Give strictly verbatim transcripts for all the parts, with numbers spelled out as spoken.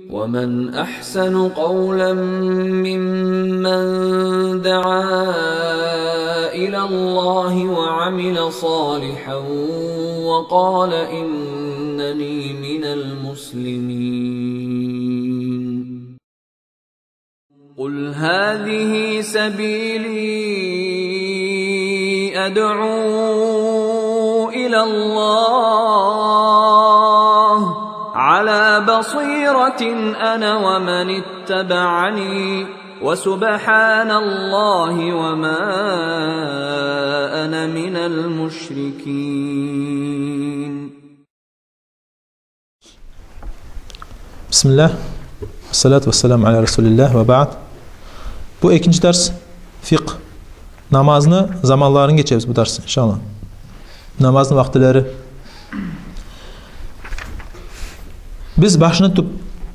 ومن أحسن قولا ممن دعا إلى الله وعمل صالحا وقال إنني من المسلمين. قل هذه سبيلي أدعو إلى الله على بصيرة أنا ومن اتبعني وسبحان الله وما أنا من المشركين. Бисмиллагь. Вассалату вассаламу аля расулиллагь ва баъд. Бу экинчи дарс, фикъгь. Намазны заманларын гечебиз бу дарс, иншаллагь. Намазны вакътилери. Биз башына тутуп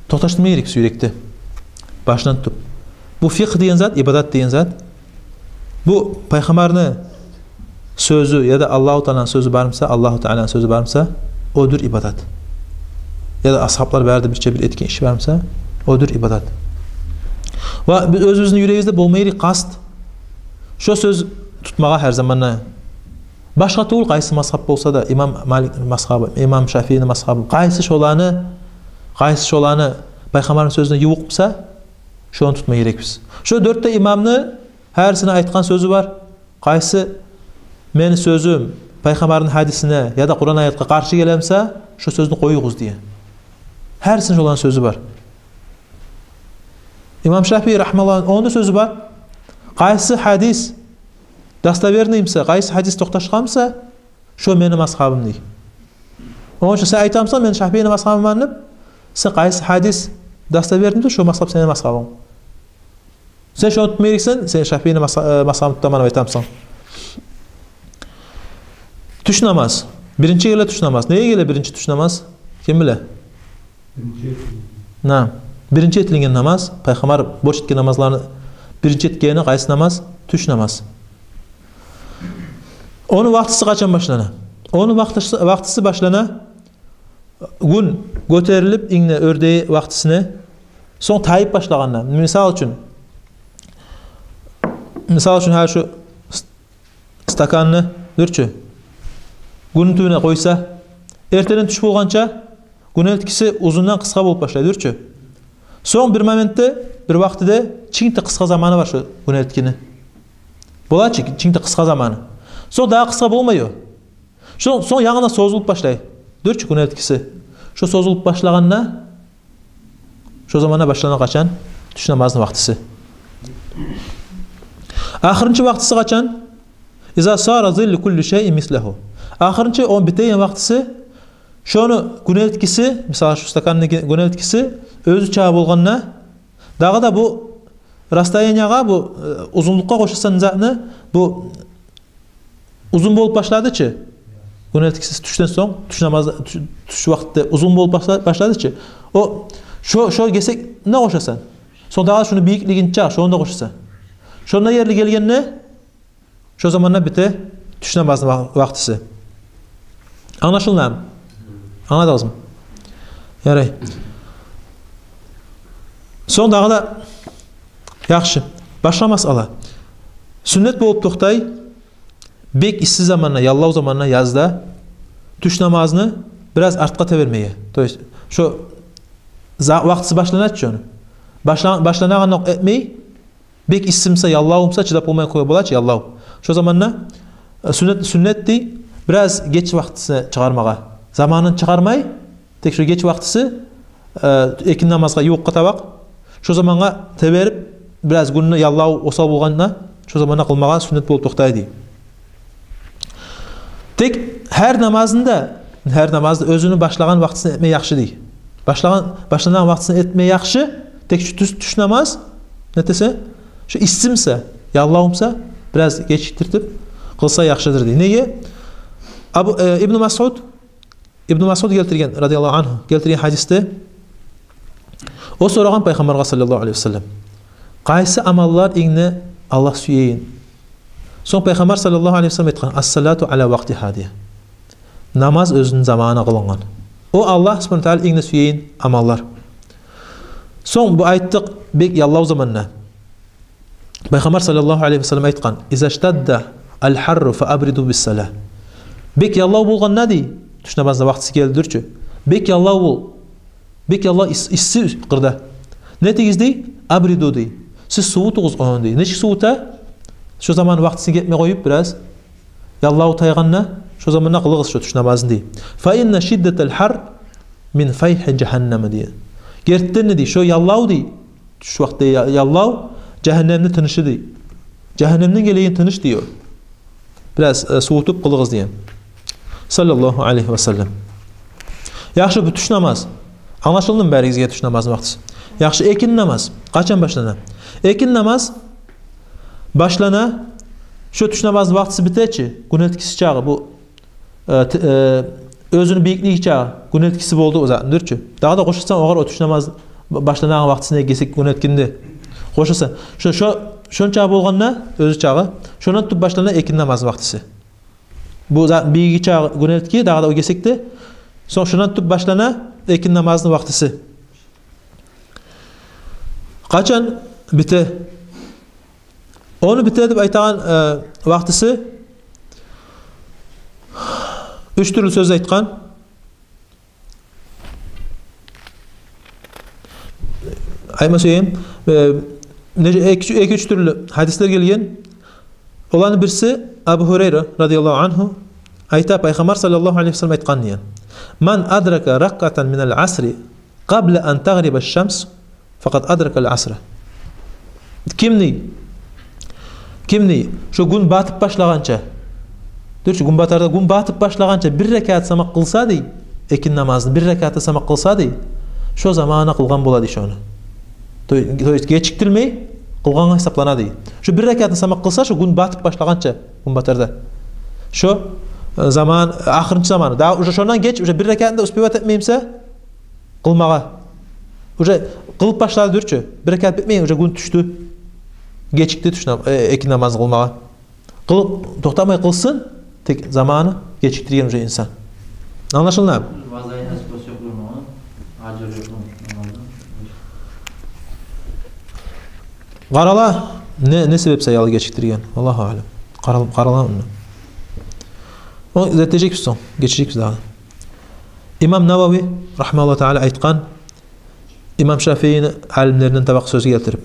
токъташдырма герекбиз юрекде. Башына тутуп. Бу фикъгь деген зат, ибадат деген зат. Бу пайхаммарны сёзю яда Аллагьу Тааланы сёзю бармыса, Аллагьу Тааланы сёзю бармыса, о дюр ибадат. Яда асгьаблар бары да бирче бир этген иши бармыса, о дюр ибадат. Ва биз оьзюбюзню юрегибизде болма герек къаст. Шо сёз тутмагъа гьар заманда. Башгъа тюгюл, къайсы мазгьаб болса да, имам Маликни мазгьабы, имам Шафиини мазгьабы, къайсы шоланы, къайсы шоланы пайхаммарны сёзюне ювукъ буса, шону тутма герекбиз. Шо дёрт де имамны гьарисини айтгъан сёзю бар. Къайсы мени сёзюм пайхаммарны гьадисине яда Къуран аятгъа къаршы гелемиса, шо сёзню къоюгъуз деген. Гьарисини шоланы сёзю бар. Имам Шафии рагьимагьуллагьны ону да сёзю бар. Къайсы гьадис достоверный буса, къайсы гьадис токъташгъан буса, шо мени мазгьабым дей. Ону учун сен айтамысан, мен Шафиини мазгьабыман деп, сен къайсы гьадис достоверный буса, шо мазгьаб сени мазгьабынг. Сен шону тутма герексен, сен Шафиини мазгьа-, э, мазгьабын тутаман деп айтамысан. Тюш намаз. Биринчи геле тюш намаз. Неге геле биринчи тюш намаз? Ким биле? Биринчи этилинген. На, биринчи этилинген намаз, пайхаммар борч этген намазланы биринчи этгени къайсы намаз? Тюш намаз. Ону вакътиси къачан башлана? Ону вакътиси, вакътиси башлана гюн гётерилип инг де оьрдеги вакътисине, сонг тайып башлагъанда. Мисал учун, мисал учун, гьар шу стаканны, дюр чю, гюнню тюбюне къойса, эртеден тюш болгъанча гюнелткиси узундан къысгъа болуп башлай, дюр чю. Сонг бир моментде, бир вакътиде чинк де къысгъа заманы бар шу гюнелткини. Бола чы, чинк де къысгъа заманы. Сонг дагъы къысгъа болмай о. Шо, сонг янгыдан созулуп башлай, дюр чю, гюнелткиси. Шо созулуп башлагъанда, шо заманда башлана къачан? Тюш намазны вакътиси. Ахырынчы вакътиси къачан? Иза сара зиллу кулли шайин мислагьу. Ахырынчы ону битеген вакътиси, шону гюнелткиси, мисал, шу стаканны гю-, гюнелткиси оьзю чакъы болгъанда, дагъы да бу расстояниягъа, бу, э, узунлукъгъа къошасан затны, бу узун болуп башлады чы. Гюнелткиси тюшден сонг, тюш намаз, тюш, тюш вакътиде узун болуп башла-, башлады чы. О, шо, шо гесекни къошасан. Сонг дагъы шону бийиклигин чакъы, шону да къошасан. Шонда ерли гелгенде, шо заманда бите тюш намазны ва-, вакътиси. Англашылдымы? Англадыгъызмы? Ярай. Сонг дагъы да, яхшы. Башгъа масъала. Сюннет болуп токътай бек исси заманда, яллав заманда, язда тюш намазны бираз артгъа тебермеге. То есть, шо за-, вакътиси башлана чы ону. Башла-, башланагъандокъ этмей, бек исси буса, яллав буса, чыдап болмай къоя бола чы, яллав. Шо заманда, э, сюннет, сюннет дей, бираз геч вакътисине чыгъармагъа. Заманын чыгъармай, тек шо геч вакътиси, э, экинди намазгъа ювукъгъа табакъ, шо замангъа теберип, бираз гюнню яллаву осал болгъанда, шо заманда къылмагъа сюннет болуп токътай дей. Тек гьар намазны да, гьар намазны оьзюню башлагъан вакътисин этме яхшы дей. Башлагъан, башланагъан вакътисин этме яхшы, тек шу тюш, тюш намаз, нетесе, шу исси буса, яллав буса, бираз гечиктиртип къылса яхшыдыр дей. Неге? Абу, э, Ибну Масъуд, Ибну Масъуд гелтирген, радияллагьу ангьу, гелтирген гьадисде, о сорагъан Пайхаммаргъа, саллаллагьу алайгьи ва саллам, къайсы амаллар инг де Аллагь сюеген? Сонг Пайхаммар, саллаллагьу алайгьи ва саллам, айтгъан: «Ас-салату аля вакътигьа», — деген. Намаз оьзюню заманына къылынгъан. О Аллагь, субгьанагьу ва тагьала, инг де сюеген амаллар. Сонг бу айтдыкъ, бек яллав заманда. Пайхаммар саллаллагьу алайгьи ва саллам айтгъан: «Иза штадда аль-харру фа абриду бис-салагь». Бек яллав болгъанда дей, тюш намазны вакътиси гелди дюр чю. Бек яллав бол-, бек яллав ис-, исси къырда. Не этигиз дей? «Абриду» дей. Сиз сувутугъуз ону дей. Нечик сувута? Шо заман вакътисин гетме къоюп бираз, яллав тайгъанда, шо заманда къылыгъыз шо тюш намазны дей. «Фа инна шиддаталь-харр мин файхи жагьаннама» дей. Гертиден де дей, шо яллав дей, тюш вакътиде я-, яллав жагьаннемни тынышы дей. Жагьаннемден гелеген тыныш дей о. Бираз, э, сувутуп къылыгъыз деген. Саллаллагьу алайгьи ва саллам. Яхшы, бу тюш намаз. Англашылдымы баригизге тюш намазны вакътиси? Яхшы, экинни намаз къачан башлана? Экинни намаз башлана, шо тюш намазны вакътиси бите чи, гюнелткиси чагъы, бу, э, т-, э, оьзюню бийиклиги чагъы гюнелткиси болду о затны дюр чю. Дагъы да къошасан огъар о тюш намаз б-, башланагъан вакътисине гесек гюнелткини де къошасан. Шо, шо, шонча болгъанда оьзю чагъы, шондан тутуп башлана экинни намазны вакътиси. Бу зат бийиги чагъы гюнелтки, дагъы да о гесекде. Сонг шондан тутуп башлана экинни намазны вакътиси. Къачан бите? Ону бите деп айтагъан, э, вакътиси, уьч тюрлю сёз айтгъан. Айтма сюемен, э, нече, эки, эки-уьч тюрлю гьадислер гелген. Оланы бириси Абу Гьурайра радияллагьу ангьу айта, Пайхаммар саллаллагьу алайгьи ва саллам айтгъан дей: «Ман адрака ракъатан миналь асри къабла ан тагъриба шамс, факъад адракаль асра». Ким дей, ким дей, шо гюн батып башлагъанча, дюр чю, гюн батарда, гюн батып башлагъанча бир ракаат сама къылса дей, экинни намазны бир ракаат сама къылса дей, шо заманы къылгъан бола дей шону. То, то есть гечиктирмей къылгъангъа гьисаплана дей. Шо бир ракаатны сама къылса, шо гюн батып башлагъанча, гюн батарда. Шо, э, заман, ахырынчы заманы. Дагъы уже шондан геч, уже бир ракаатны да успевать этмей буса къылмагъа. Уже къылып башлады дюр чю. Бир ракаат битмей, уже гюн тюшдю. Гечикди тюш нам-, э, экинни намазны къылмагъа. Къылып, токътамай къылсын, тек заманы гечиктирген уже инсан. Англашылдымы? Вазайын эс къосуп къоймагъа, ажыр ёкъ намаздан. Къарала, не, не себеп саялы гечиктирген? Аллагьу аълам. Къарал-, къарала онда. Ону зерттежекбиз сонг, гечежекбиз дагъы. Имам Навави, рагьимагьуллагьу таала, айтгъан, имам Шафиини алимлеринден табакъ сёз гелтирип: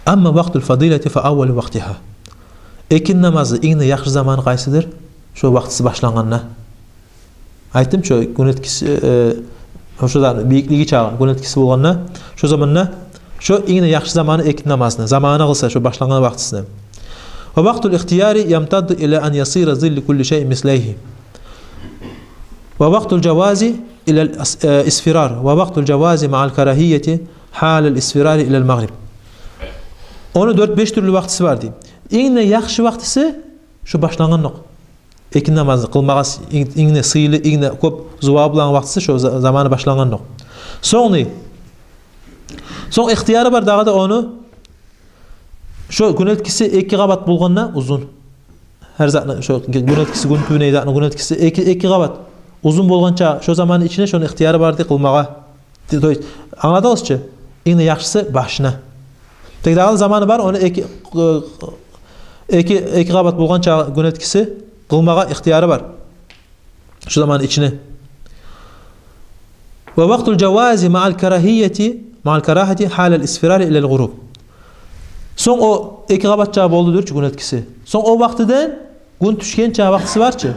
«Амма вакътуль фадилати фа аввалу вакътигьа». Экинни намазны инг де яхшы заманы къайсыдыр? Шо вакътиси башлангъанда. Айтдым чы, гюнелткиси, э, шо да бийиклиги чагъы, гюнелткиси болгъанда, шо заманда, шо инг де яхшы заманы экинни намазны, заманы къылса, шо башлангъан вакътисине. «Ва вакътуль ихтияри ямтадду иля ан ясира зиллю кулли шайин мислайгьи». «Ва вакътуль жавази иляль ас-, э, исфирар. Ва вакътуль жавази мааль карагьияти гьалаль исфирари иляль магъриб». Ону дёрт-беш тюрлю вакътиси бар дей. Инг де яхшы вакътиси шо башлангъандокъ. Экинни намазны къылмагъа с-, инг, инг де сыйлы, инг де кёп зувабы булан вакътиси шо за-, заманы башлангъандокъ. Сонг дей, сонг ихтияры бар дагъы да ону, шо гюнелткиси эки къабат болгъанда узун. Гьар затны, шо гюнелткиси, гюн тюбюне затны гюнелткиси эки, эки къабат узун болгъанча, шо заманны ичине шону ихтияры бар дей къылмагъа. То есть, англадыгъыз чы, инг де яхшысы башына. Тек дагъы да заманы бар, ону эки, э, эки, эки къабат болгъанча гюнелткиси къылмагъа ихтияры бар. Шо заманны ичине. «Ва вакътуль жавази мааль карагьияти, мааль карагьияти гьалаль исфирари иляль гъуруб». Сонг о эки къабатча болду дюр чю гюнелткиси. Сонг о вакътиден гюн тюшгенче вакътиси бар чы.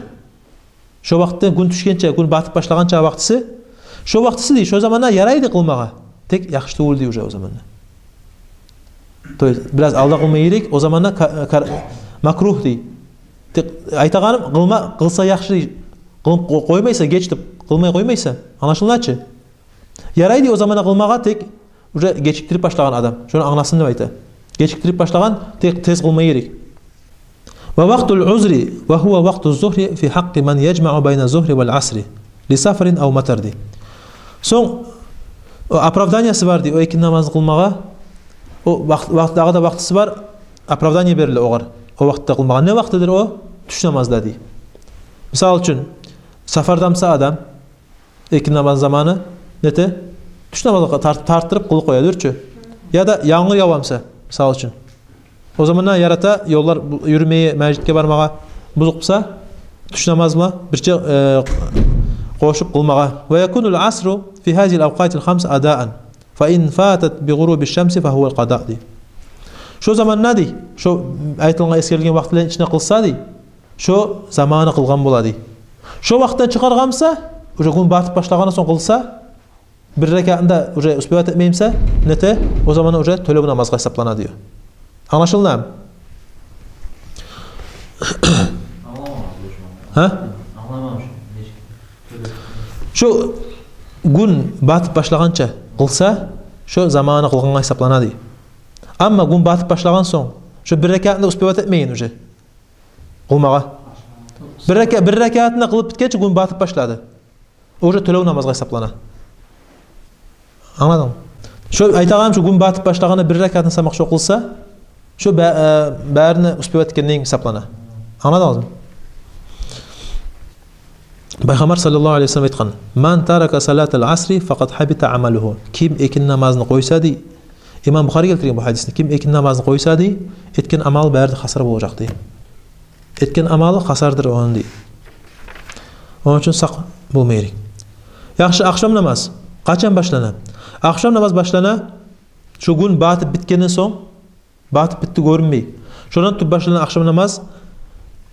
Шо вакътиден гюн тюшгенче, гюн батып башлагъанча вакътиси. Шо вакътиси дей, шо заманда ярайды къылмагъа. Тек яхшы тюгюл дей уже о заманда. То есть, бираз алда къылма герек, о заманда ка-, кар-, макругь дей. Тек айтагъаным, къылма, къылса яхшы дей. Къылып къо-, къоймайса, геч деп, къылмай къоймайса. Англашыла чы? Ярай дей о заманда къылмагъа, тек уже гечиктирип башлагъан адам. Шону англасын деп айта. Гечиктирип башлагъан, тек тез къылма герек. «Ва вакътуль узри, ва гьува вакътуз зугьри фи гьакъкъи ман яжмаъу байна зугьри валь асри, ли сафарин ав матар» дей. Сонг, о, оправданиясы бар дей, о экинни намазны къылмагъа. О вакът, вакът, дагъы да вакътиси бар, оправдание бериле огъар. О вакътда къылмагъа. Не вакътидир о? Тюш намазда дей. Мисал учун, сафарда буса адам, экинни намазны заманы нете? Тюш намазгъа тарт-, тартдырып къылып къоя дюр чю. Яда янгур явамса, мисал учун. О заманда ярата ёллар бу-, юрюмеге, межитге бармагъа бузукъ буса, тюш намаз булан бирче, э, къошуп къылмагъа. «Ва якунул асру фи гьазигьил авкъатил хамс адаан, фа ин фатат би гъуруби шамси фа гьува алкъада», — дей. Шо заманда, дей, шо айтылгъан, эсгерилген вакътилени ичинде къылса, дей, шо заманы къылгъан бола, дей. Шо вакътидан чыгъаргъан буса, уже гюн батып башлагъандан сонг къылса, бир ракатны да уже успевать этмей буса, нете, о заманда уже тёлев намазгъа гьисаплана, дей. Англашылдымы? Гьа? Шо гюн батып башлагъанча къылса, шо заманы къылгъангъа гьисаплана, дей. Амма гюн батып башлагъан сонг, шо бир ракатны да успевать этмейин уже къылмагъа. Бир рака-, бир ракатны да къылып битгенче гюн батып башлады. Уже тёлев намазгъа гьисаплана. Англадынгмы? Шо айтагъаным, шо гюн батып башлагъанда бир ракатны сама шо къылса, шо ба-, э, барын успевать этгенден гьисаплана. Англадынгмы? Пайхаммар саллаллагьу алайгьи ва саллам айтгъан: «Ман тарака салатал асри факъад хабита амалугьу». Ким экинни намазны къойса, дей, имам Бухари гелтирген бу гьадисни, ким экинни намазны къойса, дей, этген амалы бары да хасар болажакъ, дей. Этген амалы хасардыр ону, дей. Ону учун сакъ болма герек. Яхшы, ахшам намаз къачан башлана? Ахшам намаз башлана шо гюн батып битгенден сонг, батып битди гёрюнмей. Шондан тутуп башлана ахшам намаз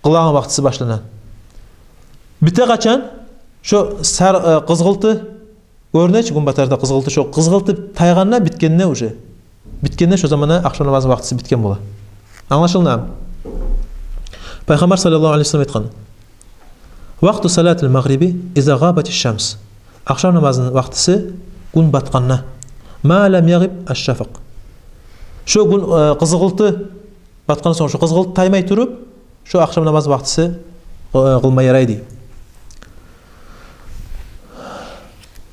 къылагъан вакътиси башлана. Бите къачан? Шо сар-, э, къызгъылты гёрюне чи, гюн батарда къызгъылты, шо къызгъылты тайгъанда, битгенде уже. Битгенде, шо заманда ахшам намазны вакътиси битген бола. Англашылдымы? Пайхаммар саллаллагьу алайгьи ва саллам айтгъан: «Вакъту салатил магъриби иза гъабатиш шамс». Ахшам намазны вакътиси гюн батгъанда. «Ма лам ягъиб аш-шафакъ». Шо гюн, э, къызгъылты батгъан сонг, шо къызгъылты таймай туруп, шо ахшам намаз вакътиси, э, къылма ярай, дей.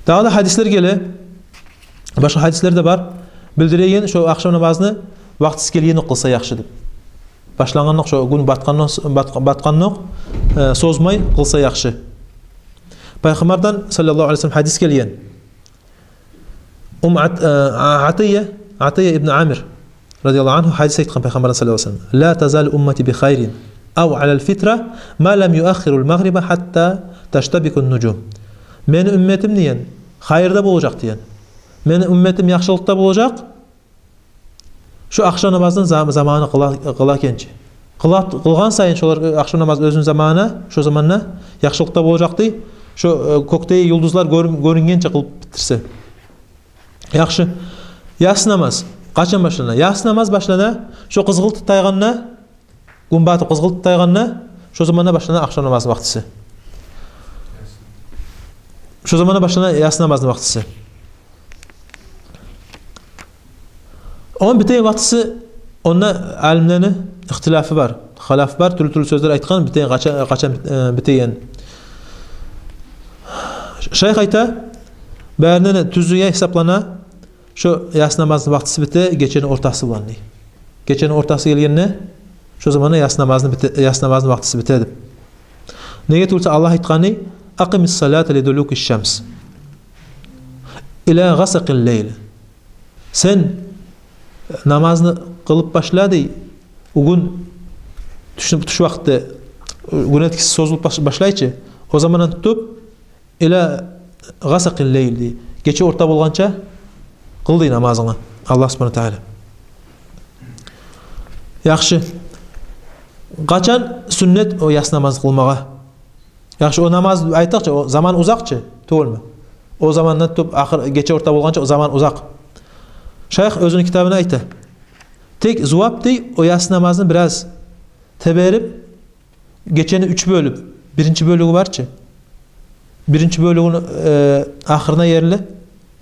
Дагъы да гьадислер геле, башгъа гьадислер де бар, билдиреген шо ахшам намазны вакътиси гелгенокъ къылса яхшы деп. Башлангъанокъ, шо гюн батгъанокъ, бат-, батгъанокъ, э, созмай къылса яхшы. Пайхаммардан саллаллагьу алайгьи ва саллам гьадис гелген. Ум Ат-, э, Атия, Атия ибн Амир радияллагьу ангьу гьадис айтгъан Пайхаммардан саллаллагьу алайгьи ва саллам: «Ла тазалу уммати би хайрин ав алал фитра ма лам юаххирул магъриба хатта таштабикун нужум». Мени умметим, деген, хайырда болажакъ, деген. Мени умметим яхшылыкъда болажакъ, шо ахшам намазны зам-, заманы къыла-, къылагъанча. Къыла-, къылгъан сайын шолар, э, ахшам намаз оьзюню заманына, шо заманда яхшылыкъда болажакъ, дей. Шо, э, кёкдеги юлдузлар гёрюн-, гёрюнгенче къылып битдирсе. Яхшы. Яссы намаз къачан башлана? Яссы намаз башлана шо къызгъылты тайгъанда, гюн батып къызгъылты тайгъанда, шо заманда башлана ахшам намазны вакътиси. Шо заманда башлана яссы намазны вакътиси. Ону битеген вакътиси, онда алимлени ихтилафы бар, хилафы бар, тюрлю-тюрлю сёзлер айтгъан, битеген, къача-, къачан, э, битеген. Шайх айта, барындан да тюзюне гьисаплана, шо яссы намазны вакътиси бите гечени ортасы булан, дей. Гечени ортасы гелгенде, шо заманда яссы намазны бите-, яссы намазны вакътиси бите деп. Неге тюгюл де Аллагь айтгъан: «Акъимис салата ли дулукиш шамс ила гъасакъил лайл». Сен намазны къылып башла, дей, гюн тюш, тюш вакътиде, гюн эткиси созулуп баш-, башлай чы, о замандан тутуп, «ила гъасакъил лайл», дей, гече орта болгъанча къыл, дей, намазынгны Аллагь субгьанагьу ва тагьала. Яхшы. Къачан сюннет о яссы намазны къылмагъа? Яхшы, о намаз, айтдыкъ чы, о заман узакъ чы, тюгюлмю? О замандан тутуп ахыр, гече орта болгъанча, о заман узакъ. Шайх оьзюню китабында айта: тек зувап, дей, о яссы намазны бираз теберип, гечени уьч бёлюп, биринчи бёлюгю бар чы, биринчи бёлюгюню, э, ахырына ерли,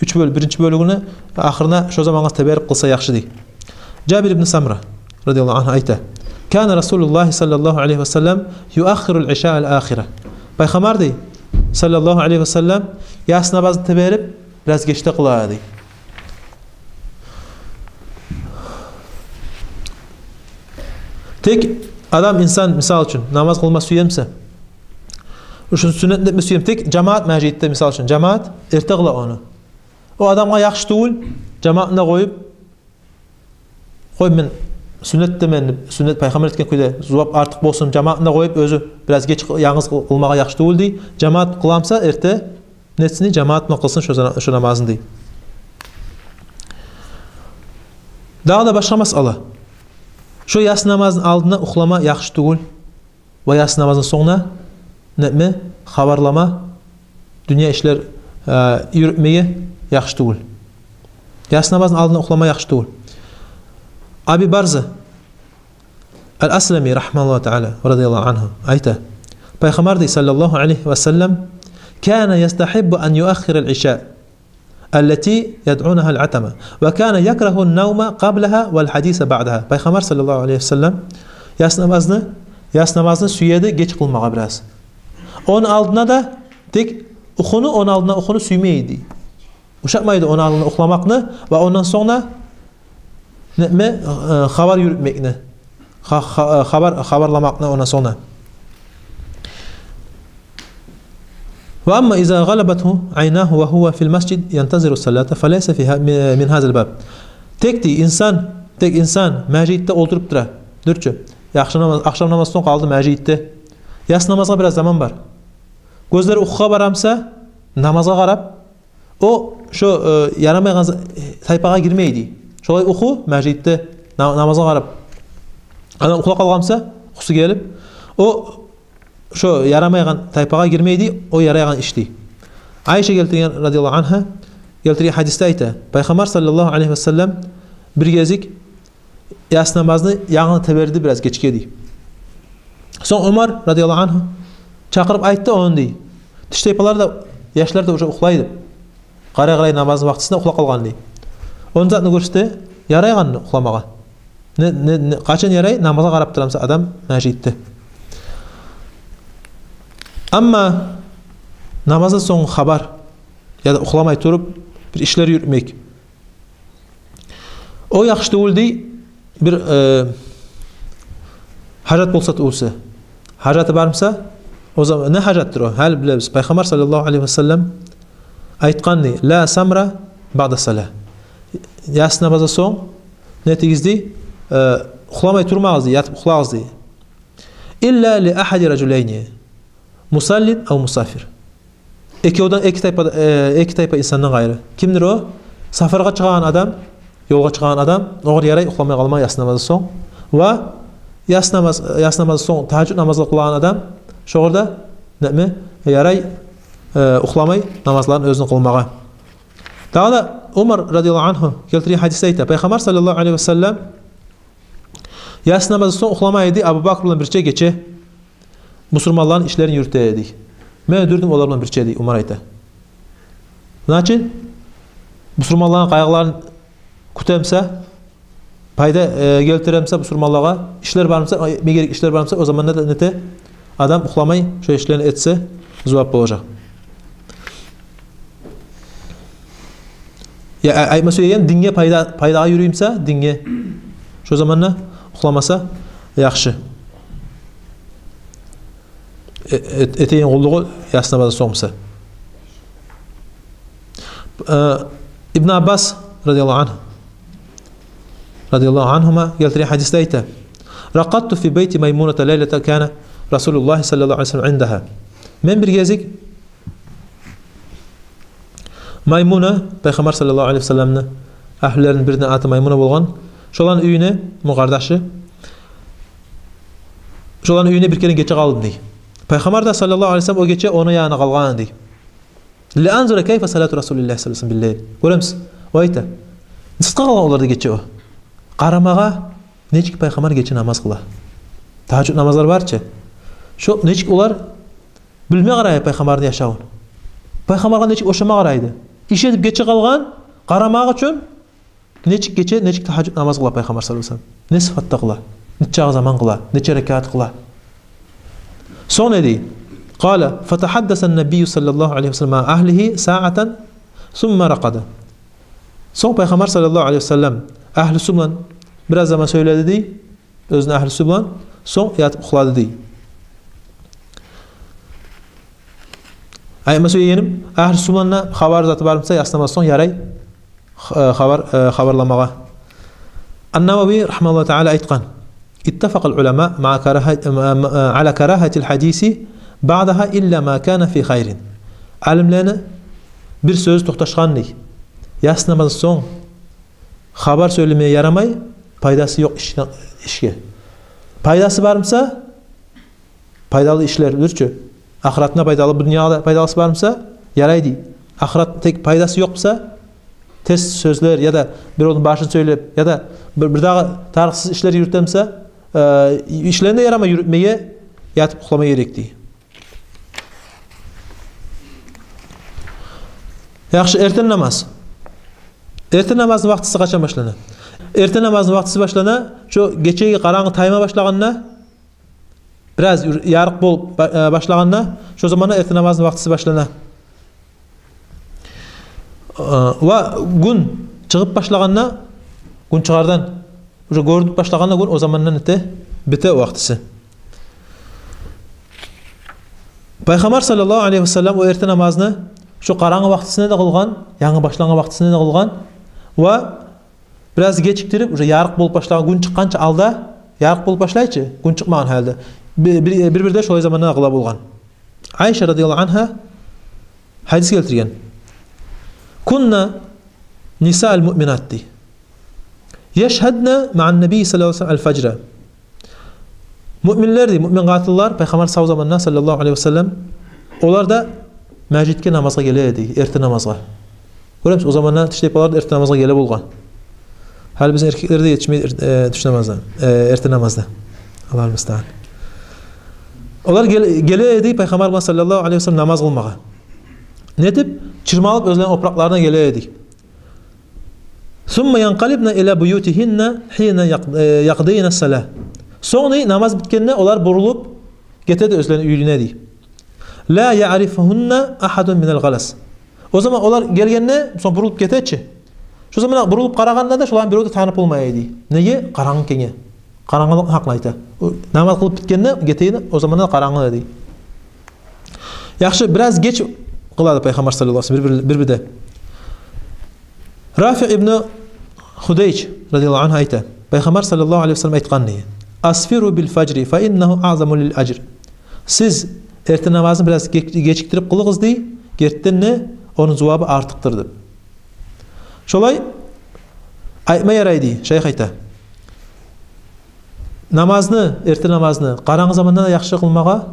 уьч бёлюп, биринчи бёлюгюню ахырына, шо замангъа теберип къылса яхшы, дей. Жабир ибн Самра радияллагьу ангьу айта: «Кана Расулуллагь саллаллагьу алайгьи ва саллам юаххирул ишаал ахира». Пайхаммар, дей, саллаллагьу алайгьи ва саллам, яссы намазны теберип, бираз гечде къыла, дей. Тек адам, инсан, мисал учун, намаз къылма сюе буса, шо сюннетни этме сюе буса, тек жамаат межитде, мисал учун, жамаат эрте къыла ону. О адамгъа яхшы тюгюл, жамаатны да къоюп, къой, мен сюннет этемен деп, сюннет, пайхаммар этген кюйде, зувап артыкъ болсун, жамаатны да къоюп, оьзю бираз геч къы-, янгыз къыл-, къылмагъа яхшы тюгюл дей. Жамаат къыламса эрте, нетсин, жамаат булан къылсын шо зана-, шо намазын дей. Дагъы да башгъа масъала. Шо яссы намазны алдына ухлама яхшы тюгюл. Ва яссы намазны сонгуна нетме, хабарлама, дюнья ишлер, э, юрютмеге яхшы тюгюл. Яссы намазны алдына ухлама яхшы тюгюл. Аби Барза ал-Аслами, рахимагьуллагьу таала, радияллагьу ангьу, айта: Пайхаммар дей, саллаллагьу алайгьи ва саллам, «كان يستحب أن يؤخر العشاء التي يدعونها العتمة، وكان يكره النوم قبلها والحديث بعدها». Пайхаммар, саллаллагьу алайгьи ва саллам, яссы намазны, яссы намазны сюеди геч къылмагъа бираз. Ону алдына да, тек ухуну, ону алдына ухуну сюймейди. Ушатмайды ону алдына ухламакъны ва ондан сонг да нетме, э, хабар юрютмекни. Ха-, ха-, э, хабар, хабарламакъны ондан сонг да. «وأما إذا غلبته عيناه وهو في المسجد ينتظر الصلاة فليس في ه-، من هذا الباب». Тек дей, инсан, тек инсан межитде олтуруп тура. Дюр чю. Ахшам намаз, ахшам намаздан сонг къалды межитде. Яссы намазгъа бираз заман бар. Гёзлери ухугъа барамса, намазгъа къарап, о, шо, э, ярамайгъан за-, тайпагъа гирмейди. Шолай уху межитде на-, намазгъа къарап. Адам ухлап къалгъанса, ухусу гелип, о, шо ярамайгъан тайпагъа гирмейди, о ярайгъан ишди. Айша гелтирген, радияллагьу ангьа, гелтирген гьадисде айта: Пайхаммар, саллаллагьу алайгьи ва саллам, бир гезик яссы намазны янгы теберди бираз гечге дей. Сонг Умар, радияллагьу ангьу, чакъырып айтды ону дей. Тиштайпалар да, яшлар да уже ухлай деп. Къарай-къарай намазны вакътисинде ухлап къалгъан дей. Ону затны гёрсете, ярайгъанны ухламагъа. Не, не, не, къачан ярай? Намазгъа къарап турамса адам межитде. Амма намаздан сонг хабар, яда ухламай туруп бир ишлер юрютмек, о яхшы тюгюл дей, бир, э, гьажат болса тюгюлсе. Гьажаты бармса, о заман, не гьажатдыр о? Гьали билебиз. Пайхаммар, саллаллагьу алайгьи ва саллам, айтгъан дей: «لا سمر بعد الصلاة». Яссы намаздан сонг не этигиз дей? Э, ухламай турмагъыз дей, ятып ухлагъыз дей. «إلا لأحد رجلين». «مصل أو مسافر». Экевден, эки тайпа, э, эки тайпа инсандан къайры. Кимдир о? Сапаргъа чыгъагъан адам, ёлгъа чыгъагъан адам, огъар ярай ухламай къалма яссы намаздан сонг. Ва яссы намаз, яссы намаздан сонг тагьажжуд намазгъа къылагъан адам, шогъар да, неме, ярай, э, ухламай намазларын оьзюню къылмагъа. Дагъы да Умар, радияллагьу ангьу, гелтирген гьадисде айта: Пайхаммар, саллаллагьу алайгьи ва саллам, яссы намаздан сонг ухламай эди Абубакр булан бирче гече. Бусурманланы ишлерин юрюте эди. Мен оьлтюрдюм олар булан бирче дей, Умар айта. Значит, бусурманланы къайгъыларын кютемсе, пайда, э, гелтиремсе бусурманлагъа, ишлер бармса, э, этме герек ишлер бармса, о заманда да нете, адам ухламай шо ишлерин этсе, зувап болажакъ. Я, а-, айтма сюеген, динге пайда, пайдагъа юрюймсе, динге. Шо заманда ухламаса яхшы. Э-, э-, этеген къуллугъу яссы намаздан сонг буса. Э, Ибн Аббас, радияллагьу ангьу, радияллагьу ангьума, гелтирген гьадисде айта: «رقدت في بيت ميمونة ليلة كان رسول الله صلى الله عليه وسلم عندها». Мен бир гезик Маймуна, Пайхаммар, саллаллагьу алайгьи ва салламны агьлюлерини бирини аты Маймуна болгъан. Шоланы уьюне, муну къардашы, шоланы уьюне бир керен гече къалдым дей. Пайхаммар да, саллаллагьу алайгьи ва саллам, о гече ону янына къалгъан дей. «لأنظر كيف صلاة رسول الله صلى الله عليه وسلم بالليل». Гёремисиз, о айта, не затгъа къалгъан олар да гече о? Къарамагъа, нечик Пайхаммар гече намаз къыла. Тагьажжуд намазлар бар чы. Шо нечик олар билме къарай Пайхаммарны яшавун. Пайхаммаргъа нечик ошама къарайды. Иш этип гече къалгъан, къарамакъ учун, нечик гече, нечик тагьажжуд намаз къыла Пайхаммар, саллаллагьу алайгьи ва саллам. Не сыфатда къыла, нечакъы заман къыла, нече ракаат къыла. Сонг не дей? «قال: فتحدث النبي صلى الله عليه وسلم مع أهله ساعة ثم رقد». Сонг Пайхаммар, саллаллагьу алайгьи ва саллам, агьлюсю булан бираз заман сёйледи дей, оьзюню агьлюсю булан, сонг ятып ухлады дей. Айтма сюегеним, агьлю суннаны хабар заты бар буса, ясны намаздан сонг ярай х-, э, хабар, э, хабарламагъа. Ан-Навави рагьимагьуллагьу таала айтгъан: اتفق العلماء مع كراهة، على كراهة الحديث بعدها إلا ما كان في خير. Алимлени бир сёзю токъташгъан дей: ясны намаздан сонг хабар сёйлемеге ярамай пайдасы ёкъ иш-, ишге. Пайдасы бар буса, пайдалы ишлер дюр чю, ахыратына пайдалы, бу дюньяда пайдалысы бар буса, ярай дей. Ахырат тек пайдасы ёкъ буса, терс сёзлер яда биревню башын сёйлеп, яда бир, бир дагъы тарыкъсыз ишлер юрюте буса, э, ишлени де ярамай юрютмеге, ятып юхлама герек дей. Яхшы, эртен намаз. Эртен намазны вакътиси къачан башлана? Эртен намазны вакътиси башлана шо гечеги къарангы тайма башлагъанда, бираз юр-, ярыкъ болуп ба-, э, башлагъанда, шо заманда эртен намазны вакътиси башлана. Э, ва гюн чыгъып башлагъанда, гюн чыгъардан уже гёрюнюп башлагъанда гюн, о замандан эте, бите вакътиси. Пайхаммар саллаллагьу алайгьи васаллам о эртен намазны шо къарангы вакътисинде де къылгъан, янгы башлангъан вакътисинде де къылгъан ва бираз гечиктирип, уже ярыкъ болуп башлагъан, гюн чыкъгъанча алда, ярыкъ болуп башлай чы, гюн чыкъмагъан гьалда, бир, бир, бир-бирде шолай заманда да къыла болгъан. Айша радияллагьу ангьа гьадис гелтирген: كن نساء المؤمنات, дей, يشهدن مع النبي صلى الله عليه وسلم الفجر. Муъминлер, дей, муъмин къатынлар Пайхаммар сав заманда, саллаллагьу алайгьи васаллам, олар да межитге намазгъа геле эди, эртен намазгъа. Гёремисиз, о заманда тиштайпалар да эртен намазгъа геле болгъан. Гьали бизин эркеклер де етишмей эр-, э, тюш намазда, э, эртен намазда. Аллагьу мустаан. Олар гел-, геле эди Пайхаммар булан, саллаллагьу алайгьи васаллам, намаз къылмагъа. Нетип, чырмалып оьзлени опуракъларына геле эди. ثم ينقلبن إلى بيوتهن حين يق-, э, يقضين الصلاة. Сонг, дей, намаз битгенде олар бурулуп гете эди оьзлени уьйлерине, дей. لا يعرفهن أحد من الغلس. О заман олар гелгенде, сонг бурулуп гете чи. Шо заман бурулуп къарагъанда да шоланы бирев де танып болмай эди. Неге? Къарангы экенге. Къарангылыкъны гьакъын айта. О намаз къылып битгенде гете эди, о заманда къарангы эди. Яхшы, бираз геч къыла эди Пайхаммар саллаллагьу алайгьи васаллам бир-бир, бир-бирде. Рафи ибну Худайж радияллагьу ангьу айта: Пайхаммар саллаллагьу алайгьи васаллам айтгъан, дей: أسفروا بالفجر فإنه أعظم للأجر. Сиз эртен намазны бираз геч-, гечиктирип къылыгъыз, дей, гертиден де ону зувабы артыкъдыр, деп. Шолай айтма ярай, дей, шайых айта. Намазны, эртен намазны къарангы заманда да яхшы къылмагъа,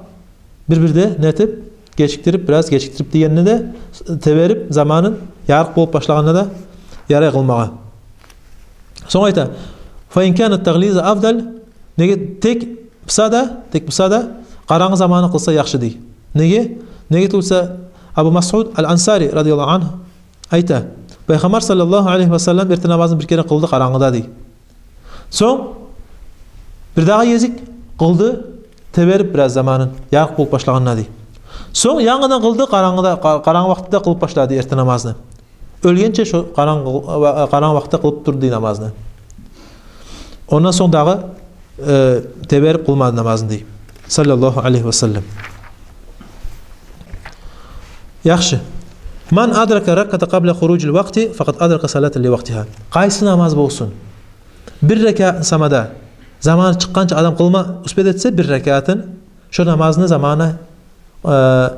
бир-бирде нетип, гечиктирип, бираз гечиктирип дегенде де, теберип заманын, ярыкъ болуп башлагъанда да ярай къылмагъа. Сонг айта: فإن كان التغليظ أفضل, неге тек буса да, тек буса да, къарангы заманы къылса яхшы, дей. Неге? Неге тюгюл буса, Абу Масъуд ал-Ансари радияллагьу ангьу айта: Пайхаммар саллаллагьу алайгьи васаллам эртен намазны бир керен къылды къарангыда, дей. Сонг бир дагъы гезик къылды, теберип бираз заманын, ярыкъ болуп башлагъанда, дей. Сонг янгыдан къылды, къарангыда, къа-, къарангы вакътиде къылып башлады эртен намазны. Оьлгенче шо къарангы, къарангы вакътиде къылып турду, дей, намазны. Ондан сонг дагъы, э, теберип къылмады намазны, дей, саллаллагьу алайгьи васаллам. Яхшы. من أدرك ركعة قبل خروج الوقت فقد أدرك صلاة لوقتها. Къайсы намаз болсун, бир ракаатын сама да заманы чыкъгъанча адам къылма успеть этсе, бир ракаатын, шо намазны заманы, э,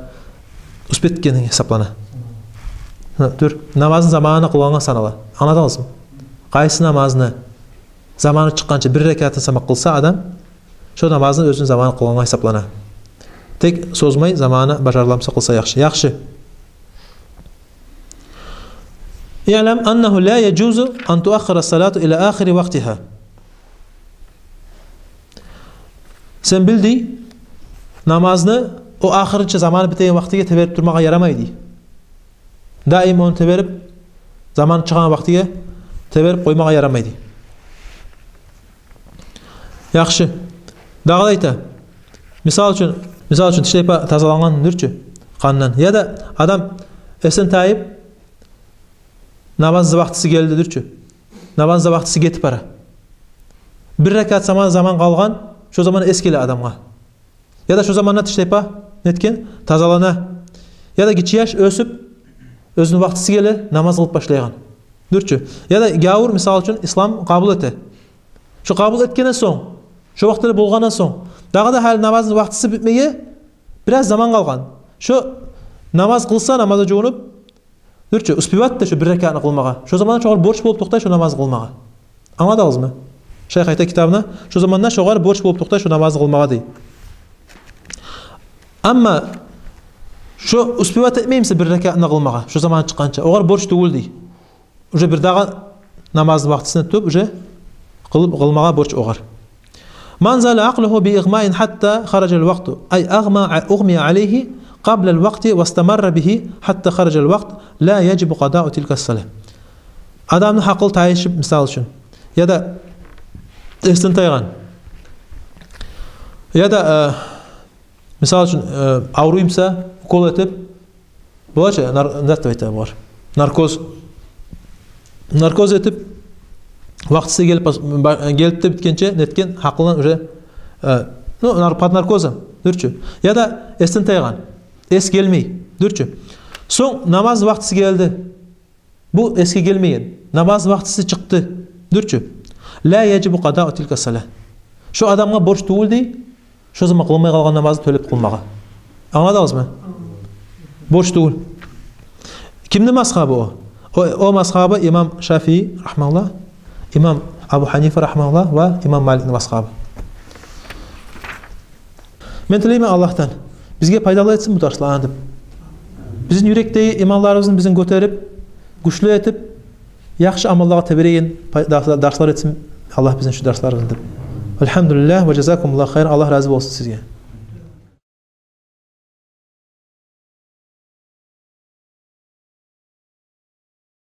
успеть этгени гьисаплана. Гьа, дюр, намазны заманына къылгъангъа санала. Англадыгъызмы? Къайсы намазны заманы чыкъгъанча бир ракаатын сама къылса адам, шо намазны оьзюню заманы къылгъангъа гьисаплана. Тек созмай, заманы бажарыла буса къылса яхшы. Яхшы. اعلم أنه لا يجوز أن تؤخر الصلاة إلى آخر وقتها. Сен бил, дей, намазны о ахырынча, заманы битеген вакътиге теберип турмагъа ярамай, дей. Даим ону теберип, заманы чыгъагъан вакътиге теберип къоймагъа ярамай, дей. Яхшы. Дагъы да айта. Мисал учун, мисал учун, тиштайпа тазалангъан дюр чю къандан. Яда адам эсден тайып, намаз вакътиси гелди дюр чю. Намаз вакътиси гетип бара. Бир ракаат сама заман къалгъан, шо заман эс геле адамгъа. Яда шо заманда тиштайпа нетген, тазалана. Яда гиччи яш оьсюп, оьзюню вакътиси геле, намаз къылып башлайгъан. Дюр чю. Яда гявур, мисал учун, ислам къабул эте. Шо къабул этгенден сонг, шо вакътилер болгъандан сонг, дагъы да гьали намазны вакътиси битмеге бираз заман къалгъан. Шо намаз къылса, намазгъа жувунуп, дюр чю, успевать да шо бир ракаатны къылмагъа. Шо заманда шогъар борч болуп токътай шо намазны къылмагъа. Англадыгъызмы? Шайх айта китабына, шо заманда шогъар борч болуп токътай шо намазны къылмагъа дей. Амма шо успевать этмей буса бир ракаатны къылмагъа, шо заман чыкъгъанча, огъар борч тюгюл дей. Уже бир дагъы намазны вакътисине тутуп, уже къылып, къылмагъа борч огъар. من زال عقله بإغماء حتى خرج الوقت، أي أغمى، أغمي عليه قبل الوقت واستمر به حتى خرج الوقت، لا يجب قضاء تلك الصلاة. Адамны гьакъылы тайышып, мисал учун, яда эсден тайгъан, яда, э, мисал учун, э, авруй буса, укол этип, бола чы, нар-, не зат деп айта булар? Наркоз. Наркоз этип, вакътиси гелип бас-, ба-, гелип де битгенче, нетген, гьакъылдан уже, э, ну, нар-, под наркозом, дюр чю. Яда эсден тайгъан, эс гелмей, дюр чю. Сонг намаз вакътиси гелди. Бу эсге гелмеген. Намаз вакътиси чыкъды, дюр чю. لا يجب قضاء تلك الصلاة. Шо адамгъа борч тюгюл дей шо заман къылмай къалгъан намазны тёлеп къылмагъа. Англадыгъызмы? Борч тюгюл. Кимни мазгьабы о? О, о мазгьабы имам Шафии рагьмагьуллагь, имам Абу Гьанифа рагьмагьуллагь ва имам Маликни мазгьабы. Мен тилеймен Аллагьдан, бизге пайдалы этсин бу дарсланы деп. Бизин юрекдеги иманларыбызны бизин гётерип, гючлю этип, яхшы амаллагъа тебереген пай-, дарс-, дарслар этсин Аллагь бизин шу дарсларыбызны деп. Альгьамдулиллагь ва жазакумуллагьу хайран. Аллагь рази болсун сизге.